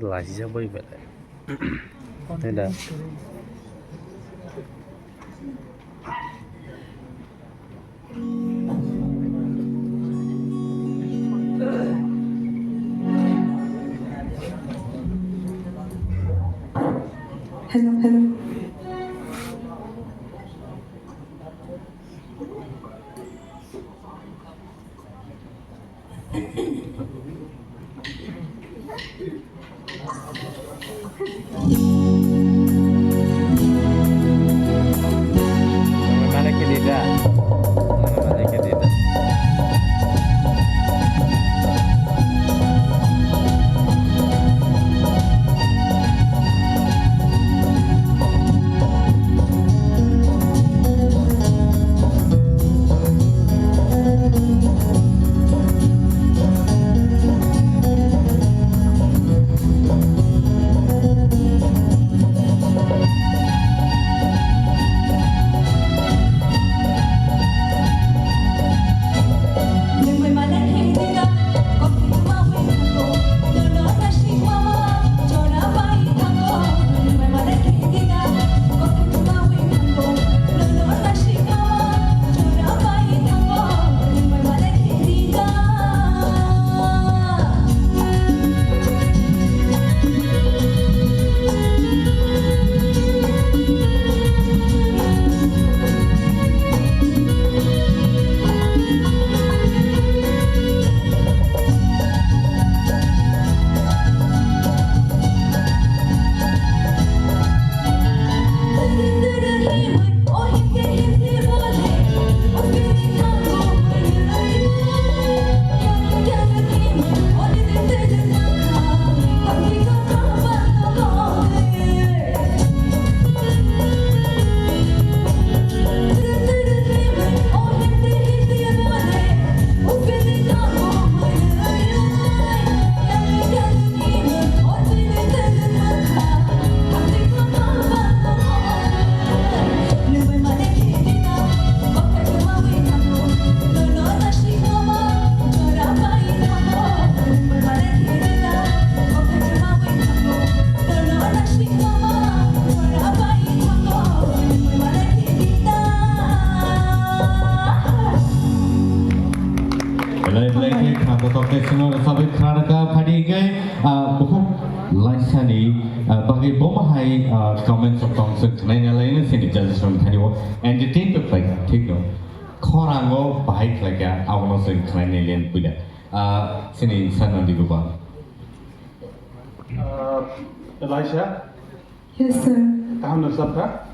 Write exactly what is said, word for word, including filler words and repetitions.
Laijak bai belai. Tei da. Hello, hello. Belai belai khe kha kotor khe chwngno rwchapwi khna rwkha, phaidi hwnkhe, ah, bukhuk laisani, ah, bagwi bomo hai, ah, comments rok tong chwng khnaina laino chini judges rokni thani o entertain khe khlai kha, thik no? Khorango bahai khlai kha, abono chwng khnaina lian puila. Ah, chini Sir Nandi Gopal. Ah, Elisha? Yes, sir. Kaham no rwchap kha?